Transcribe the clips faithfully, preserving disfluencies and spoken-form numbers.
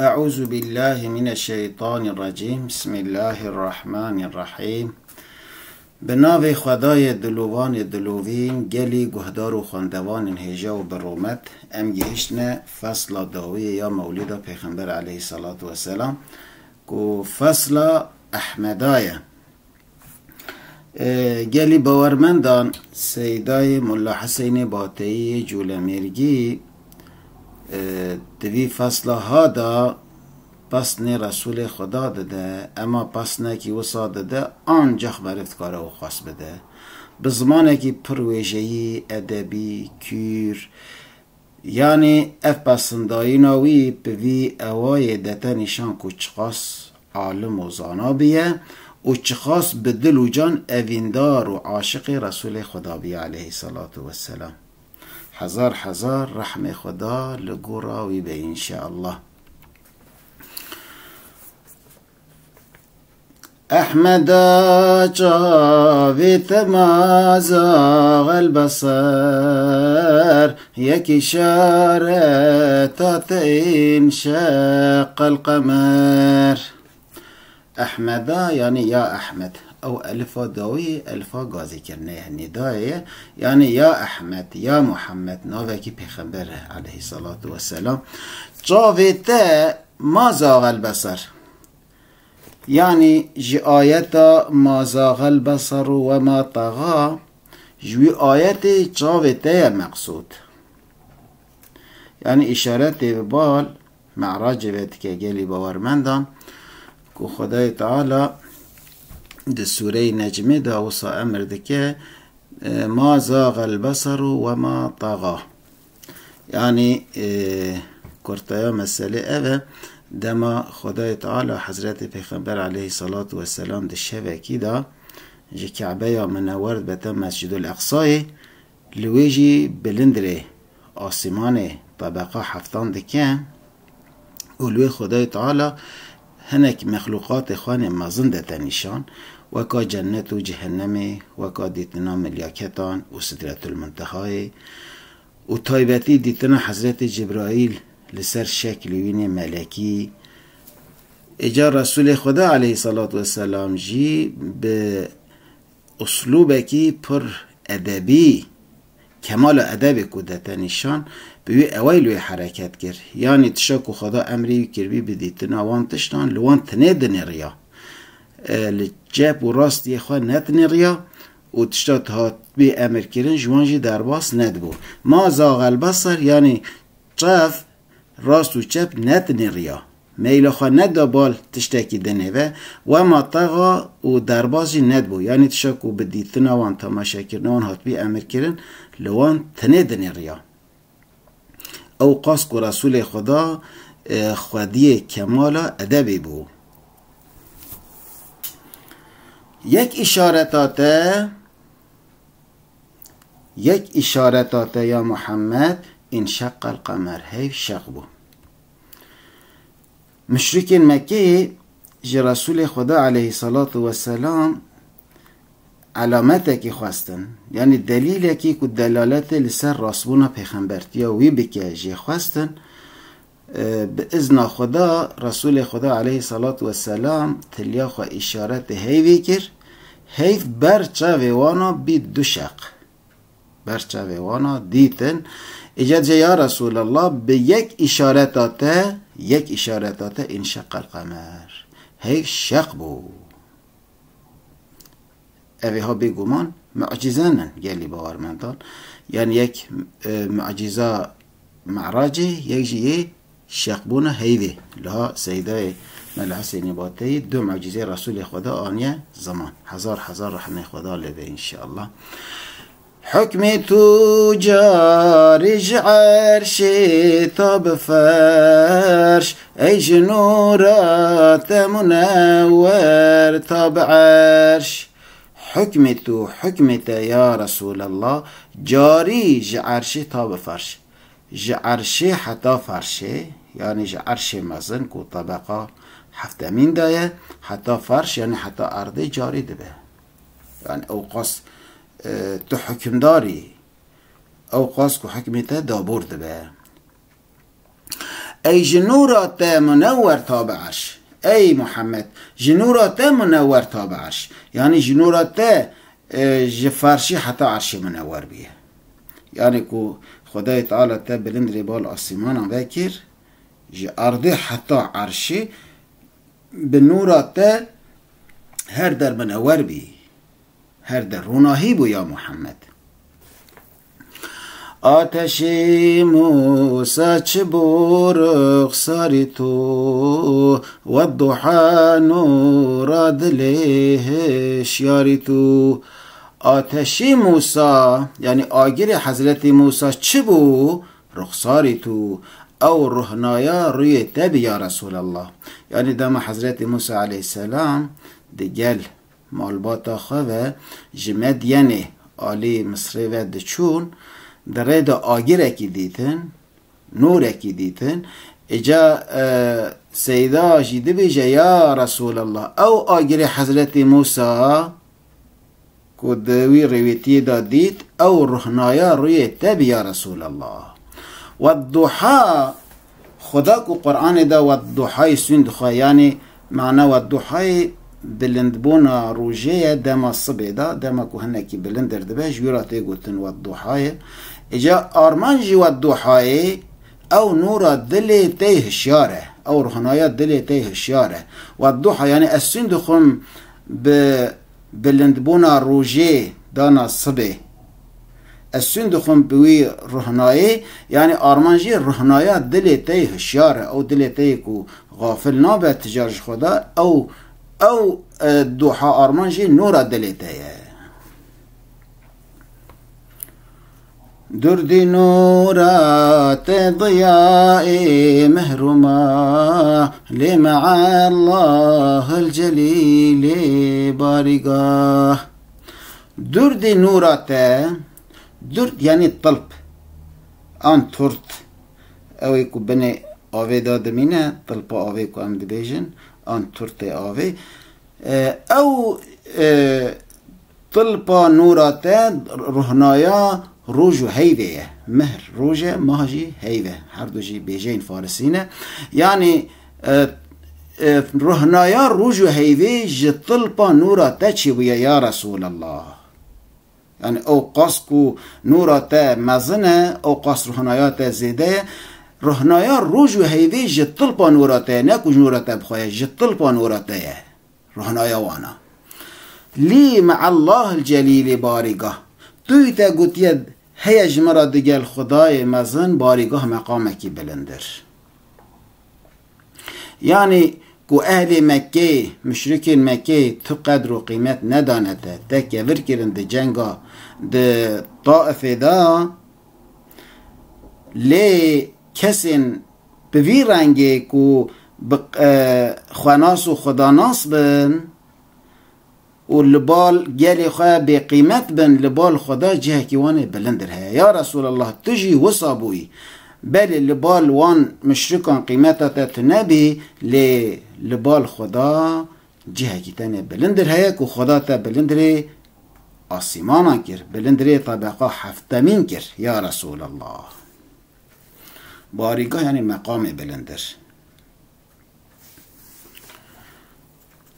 أعوذ بالله من الشيطان الرجيم. بسم الله الرحمن الرحيم. Bi navê Xwedayê dilovan ê dilovîn, gelî guhdar û xwendevanên hêja û bi rûmet, em gihiştine fesla dawiyê ya Mewlîda Pêxember aleyhissalatu vesselam, ku fesla Ehmeda ye. E, gelî bawermendan Seydayê Mulla Hiseynê Bateyî yê Cûlemêrgî, e, di vî fesla ha da pesnê Resûlê Xuda dide, ema pesnekî wisa dide, ancax meriv dikare û xas bide. Bi zimanekî pir wêjeyî, edebî, kûr, Yanî ev pesindayîna wî bi vî ewayê dete nîşan ku çiqas alim û zana biye û çiqas bi dil û can evîndar û aşiqê Resûlê Xuda biye aleyhissalatu vesselam. Hezar hezar rehmê Xuda li gora wî be înşeallah. Ehmeda çavê te ma zaxel beser, yek îşareta te înşeqel qemer. Ehmeda, yanî ya Ehmed. Ew elifa dawî, elifa gazîkirine ye, nîdayê ye. Yanî ya Ehmed, ya Muhammed, navekî pêxember e, aleyhissalatu vesselam. Çavê te ma zaxel beser. Yanî ji ayeta ma zaxel besaru ve ma taxa, ji wî ayetê çavê te ye meqsûd. Yanî îşaretê bi bal Me'racê ve dike gelî bawermendan, ku Xwedayê Teala di Sûreyê Necmê de wisa emir dike, e, ma zaxel besaru ve ma taxa. Yanî, e, kurtaya meselê ev e, dema Xwedayê Teala Hezretê Pêxember aleyhissalatu vesselam di şevekî de ji Kebeya Minewer dibete Mescidul Eqsayê, li wê jî bilindrê asîmanê tebeqa heftan dike û li wê Xwedayê Teala hinek mexlûqatê xwe nê mezin dete nîşan, weka cennet û cehennemê, weka dîtina milyaketan û Sidretul Muntehayê û taybetî dîtina Hezretê Cibraîl li ser şeklê wî nê melekî. Îca Resûlê Xweda aleyhissalatu vesselam jî bi uslûbekî pir edebî, kemala edebê ku dete nîşan, bi wî ewayî li wê hereket kir. Yanî tişta ku Xweda emrê wî kiribî bi dîtina wan tiştan, li wan tinê dinêriya. E, li çep û rastiyê xwe nedinêriya û tişta hatibî emir kirin ji wan jî derbas nedibû. Ma zaxel besar, yanî çav rast û çep nedinêriya. Meyla xwe neda bal tiştekî dinêve, wema texa û derbas jî nedibû. Yanî tişta ku bi dîtina wan, temaşekirina wan hatibî emir kirin, li wan tinê dinêriya. Ew qas ku Resûlê Xweda, e, xwediyê kemala edebê bû. Yek îşareta te, yek îşareta te ya Muhammed, înşeqqel qemer, heyv şeq bû. Muşrikên Mekkeyê ji Resûlê Xweda aleyhissalatu vesselam elametekî xwestin, yanî delîlekî ku delaletê li ser rastbûna pêxembertiya wî bike jê xwestin. E, bi izna Xweda, Resûlê Xweda aleyhissalatu vesselam tiliya xwe îşaretê heyvê kir, heyv ber çavê wana bî du şeq. Ber çavê wana dîtin. Îca dice, ya Resûlallah, bi yek îşareta te, yek îşareta te înşeqqel qemer. Heyv şeq bû. Ev ê ha bêguman mucîze nin gelî bawermendan. Yanî yek, e, mucîza Me'racê, yek jî yê şeqbûna heyvê. Liha Seydayê Mela Huseyinê Bateyî du mucîzeyê Resûlê Xweda aniye ziman. Hezar hezar rehmê Xweda lê be înşeallah. Hukmê tu carî ji erşê ta bi ferş, ey ji nûra te munewwer ta bi erş. Hukmê tu, hukmê te ya Resûlallah, carî ji erşê ta bi ferş. Ji erşê heta ferşê, yanî ji erşê mezin ku tebeqa heftemîn de ye, heta ferş, yanî heta erdê carî dibe. Yanî ew qas, e, tu hukimdarî, ew qas ku hukmê te dabor dibe. Ey ji nûra te munewwer ta bi erş. Ey Muhammed, ji nûra te munewwer ta bi erş. Yanî ji nûra te, e, ji ferşî heta erşê munewwer bûye. Yanî ku Xwedayê Teala te bilind rê bal asîmanan vekir, ji erdê heta erşê bi nûra te her der munewwer bî. Her der ronahî bû ya Muhammed. Ateşî Mûsa çi bû ruxsarî tu, wedduha nûra dilê hişyarî tu. Ateşî Mûsa, yanî agirê Hezretî Mûsa çi bû ruxsarî tu, ew ruhnaya rûyê te bî ya Resûlallah. Yanî dema Hezretî Mûsa aleyhisselam digel malbata xwe ve ji Medyenê alî Misrê ve diçûn, di rê de agirekî dîtin, nûrekî dîtin. Îca, e, Seyda jî dibêje, ya Resûlallah, ew agirê Hezretî Mûsa ku di wî rêwîtiyê de dît, ew ruhnaya rûyê te bî ya Resûlallah. Wedduha, Xuda ku Qur'anê de wedduhayê sûnd dixwe, yanî mana wedduhayê bilindbûna rojê ye dema sibê de, dema ku hinekî bilindir dibe, ji wî re tê gotin wedduhayê. Îca armanc jî wedduhayê, ew nûra dilê tey hişyar e, ew ruhnaya dilê tey hişyar e. Wedduha, yanî ez sûnd dixwim bi bilindbûna rojê dana sibê. Ez sûnd dixwim bi wî ruhnayê, yanî arman jî ruhnaya dilê te yê hişyar e. Ew dilê te yê ku xafil nabe ti car ji xwe de, ew, ew, e, duha arman jî nûra dilê te ye. Durdî nûra te diyayê mehrûma, lê me'ellahil celîlê barîgah. Durdî nûra te, durd yanî tilp, an turt, ew ê ku binê avê de dimîne, tilpa avê ku em dibêjin, an turtê avê. E, ew, e, Tilpa nûra te ruhnaya roj û heyvê ye. Mihr roj e, mah jî heyv e. Her du jî bêjeyên farisî ne. Yanî, e, e, ruhnaya roj û heyvê ji tilpa nûra te çêbûye ya Resûlallah. Yanî ew qas ku nûra te mezin e, ew qas ruhnaya te zêde ye. Ruhnaya roj û heyvê ji tilpa nûra te ye. Ne ku ji nûra te bi xwe ye, ji tilpa nûra te ye. Ruhnaya wana. Lî me'ellahil celîlê barîgah. Tu te gotiye heye ji min re digel Xwedayê mezin barîgah meqamekî bilindir. Yanî ku ehlê Mekkeyê, muşrikên Mekkeyê tu qedr û qîmet nedane te, te kevir kirin di cenga, di Taifê de, lê kesên bi vî rengê ku bi, e, xwenas û xwedanas bin û li bal gelê xwe bêqîmet bin, li bal Xweda cihekî wan ê bilindir heye. Ya Resûlallah, tu jî wisa bûyî. Belê li bal wan muşrikan qîmeta te tunebî, lê li bal Xweda cihekî tenê bilindir heye ku Xweda te bilindirê asîmanan kir, bilindirê tebeqa heftemîn kir, ya Resûlallah. Barîgah yanî meqamê bilindir.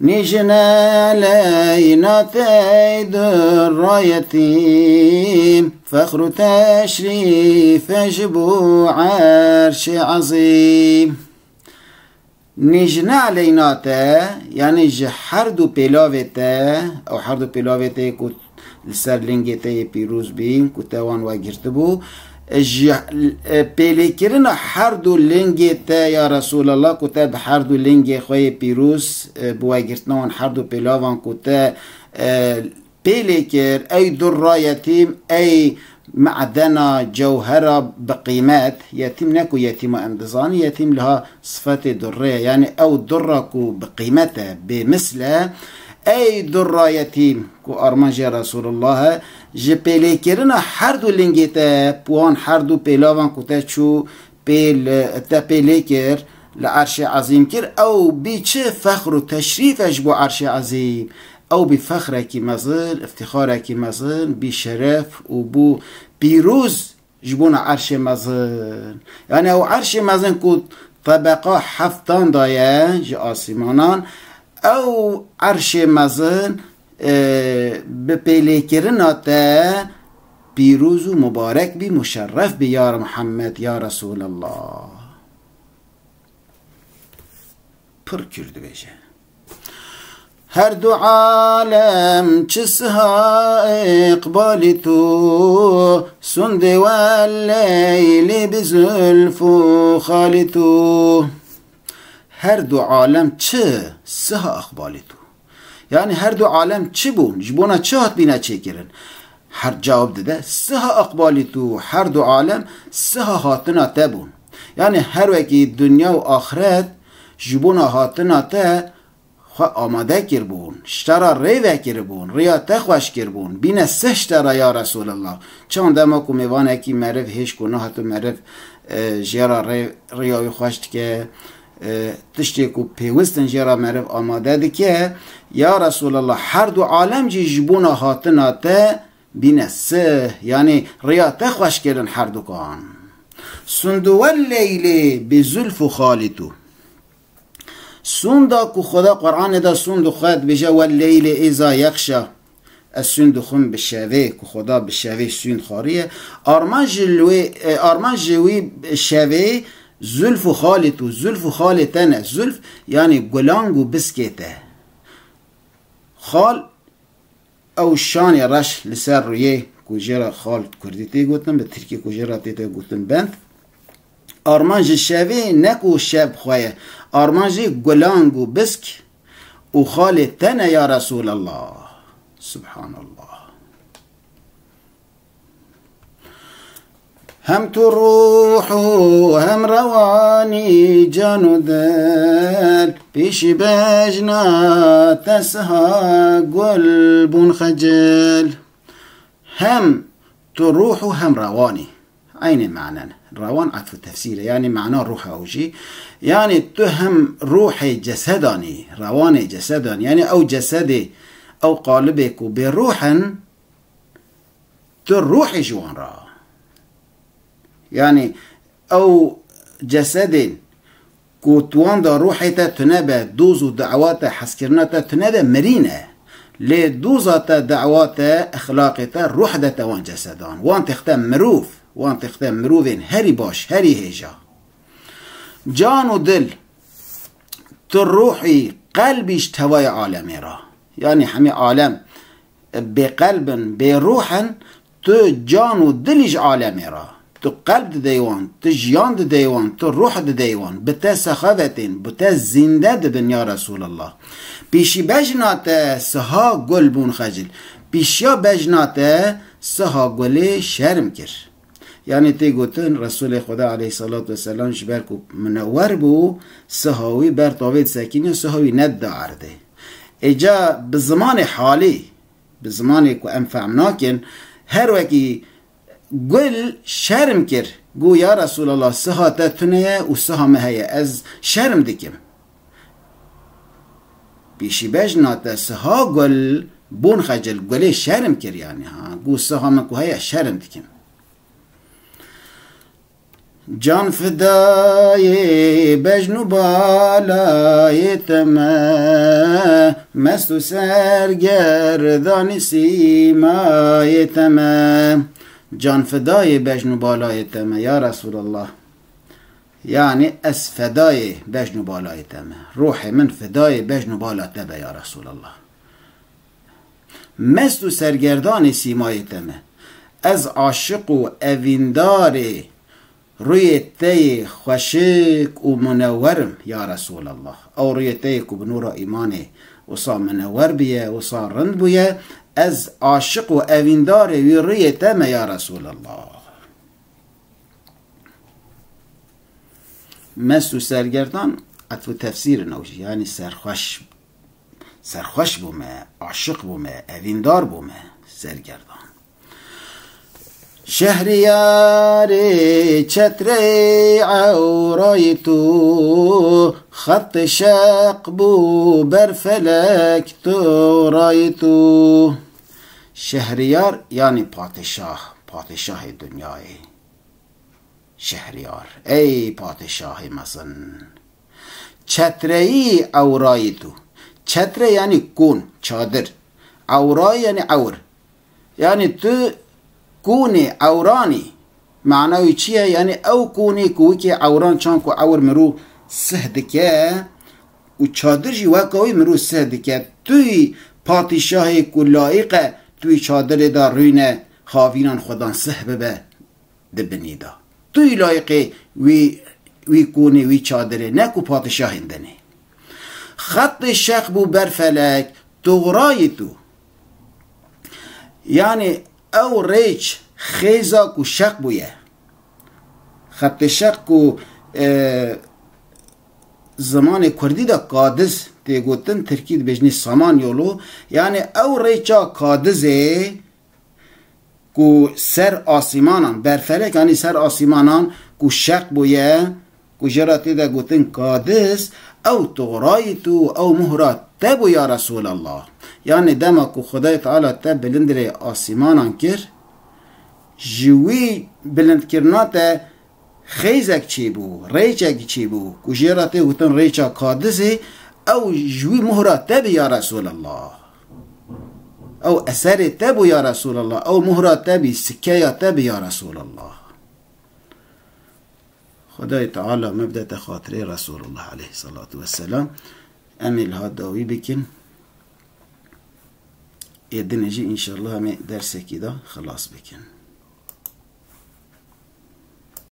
Nîjine leyna tey durra yetîm, fexr û teşrîfe ji bo erşê ezîm. Nîjine eleyna te, yanî ji her du pêlavê te, ew her du pêlavê te ku li ser lingê te yê pîroz bîn, ku te wan wegirtibû, ji, e, pêlêkirina her du lingê te ya Resûlallah, ku te bi her du lingê xwe yê pîroz, e, bi wegirtina wan her du pêlavan ku te, e, pêlê kir, ey durra yetîm, ey me'dena, cewhera bi qîmet, yetîm ne ku yetîma em dizanî, yetîm liha sifetê durrê ye, yanî ew durra ku bi qîmet e, bê misl e, ey durra yetîm, ku armanc jê Resûlullah e, ji pêlêkirina her du lingê te, wan her du pêlavan ku te çû, pê li, te pê lê kir, li erşê ezîm kir, ew bî çi fexr û teşrîf e ji bo erşê ezîm. Ew bî fexrekî mezin, îftîxarekî mezin, bî şeref û bû pîroz ji bona erşê mezin. Yanî ew erşê mezin ku tebeqa heftan de ye ji asîmanan, ew erşê mezin, e, bi pêlêkirina te pîroz û mubarek bî, muşerref bî ya Muhammed, ya Resulallah. Pir kûr dibêje. Her du alem çi siha iqbalî tu, sundê we leylê bi zulf û xalî tu. Her du alem çi siha iqbalî tu. Yani her du alem çi bûn? Ji bona çi hatbîne çêkirin? Her cewab dide, siha iqbalî tu, her du alem siha hatina te bûn. Yani her wekî dinya û axiret ji bona hatina te xwe amade kiribûn, ji te re rê vekiribûn, riya te xweş kiribûn, bîne sih ji te re ya Resulallah. Çand dema ku mêvanekî meriv hêj ku nahat û meriv, e, jê re rê, riya wî xweş dike, e, tiştê ku pêwist in jê re meriv amade dike, ya Resulallah, her du alem jî ji bona hatina te bîne sih, yanî riya te xweş kirin her dukan. Sundu wel leylê bi zulf û xalî tu. Sunda ku Xweda Qur'anê de sund û xwe dibêje, "Wel leylê îza yexşa." Ez sund dixwim bi şevê, ku Xweda bi şevê sund xwariye. Armanc ji wê, e, armanc ji wî şevê zulf û xalê tu, zulf û xalê te ne. Zulf, yanî gulang û biskê te. Xal, ew şanê reş li ser rûyê ku jê re xal kurdî tê gotin, bi tirkî ku jê re tê tê gotin bend. Armanc ji şevê ne ku şev xwe ye. Armanc jî gulang û bisk û xalê te ne ya Resulallah. Subhanallah. Hem tu ruh û hem rewanî, can û dil, pêşî bejna te siha gul bûn xecil. Hem tu ruh û hem rewanî. Eynê manen. Rewan etf û tefsîr e. Yanî mana ruh e ew jî. Yanî tu hem ruhê cesedanî, rewanê cesedanî. Yanî ew cesedê, ew qalibê ku bê ruh in, tu ruhê ji wan re. Yanî ew cesedên ku tu wan de ruhê te tune be, doz û dawa te, hezkirina te tune be, mirî ne. Lê doza te, dawa te, exlaqê te, ruh de te wan cesedan. Wan têxte mirov, wan têxte mirovên herî baş, herî hêja. Can û dil, tu ruhî, qelbî ji tevayê alemê re. Yanî hemî alem bê qelb in, bê ruh in, tu can û dilî ji alemê re. Tu qelb didey wan, tu jiyan didey wan, tu ruh didey wan. Bi te sexavetên, bi te zînde dibin ya Resulallah. Pîşî bejna te siha gul bûn xecil. Pîşiya bejna te siha gulê şerm kir. Yanî tê gotin, Resulê Xweda aleyhissalatu vesselam ji ber ku minewer bû, siha wî ber tavê disekîne, siha wî nedida erdê. Êca bi zimanê halî, bi zimanê ku em fehm nakin, her wekî gul şerm kir, got, "Ya Resulallah, siha te tune ye û siha min heye, ez şerm dikim." Pîşî bejna te siha gul bûn xecil, gulê şerm kir yanî, ha, got, "Siha min ku heye, şerm dikim." Can fidayê bejn û balayê te me, mest û sergerdanî sîmayê te me. Can fidayê bejn û balayê te me, ya Resulallah. Yanî ez fedayê bejn û balayê te me. Ruhê min fedayê bejn û bala te be, ya Resulallah. Mest û sergerdanê sîmayê te me. Ez aşiq û evîndarê rûyê te yê xweşik û munewer im, ya Resulallah. Ew rûyê te yê ku bi nûra îmanê wisa munewer bûye, wisa rind bûye, ez aşiq û evîndarê wî rûyê te me, ya Resulallah. Mest û sergerdan etf û tefsîr in ew jî, yanî serxweş, serxweş bûme, aşiq bûme, evîndar bûme, sergerdan. Şehriyarê çetreyê ewrayê tu, xetê şeq bû ber felek tu rayê tu. Şehriyar, yanî padîşah, padîşahê dinyayê. Şehriyar, ey padişahê mezin. Çetreyî ewrayî tu. Çetre yanî kûn, çadir. Ewrayî yanî ewr. Yanî tu kûnê ewranî. Mana wî çi ye? Yanî ew kûnê ku wekî ewran çan ku ewr mirû sih dike û çadir jî weka wî mirû sih dike. Tu yî padişahê ku layiq e tu yî çadirê de rûne havînan xwedan sih bibe di binî de. Tu yî layiqê wî, wî kûnê, wî çadirê, ne ku padişahên din ê. Xetê şeq bû ber felek, tuxrayî tu. Yanî ew rêç xêza ku şeq bûye. Xetê şeq ku, e, zimanê kurdî de kadiz tê gotin, tirkî dibêjnî samanyolu. Yanî ew rêça kadizê ku ser asîmanan, berfelek anî ser asîmanan ku şeq bûye, ku jê re tê de gotin kadiz, ew tuxrayî tu, ew muhra te bû ya Resûlallah. Yanî dema ku Xwedayê Teala te bilindirê asîmanan kir, ji wî bilindkirina te xêzek çêbû, rêçek çêbû, ku jê re tê gotin rêça kadizê, ew ji wî muhra te bî ya Resûlallah. Ew eserê te bû ya Resûlallah, ew muhra te bî, sikeya te bî ya Resûlallah. Xwedayê Teala me bidete xatirê Resûlallah aleyhisselatu vesselam. Em ê li ha dawî bikin. Ê dinê jî înşallah em ê dersekî de xilas bikin.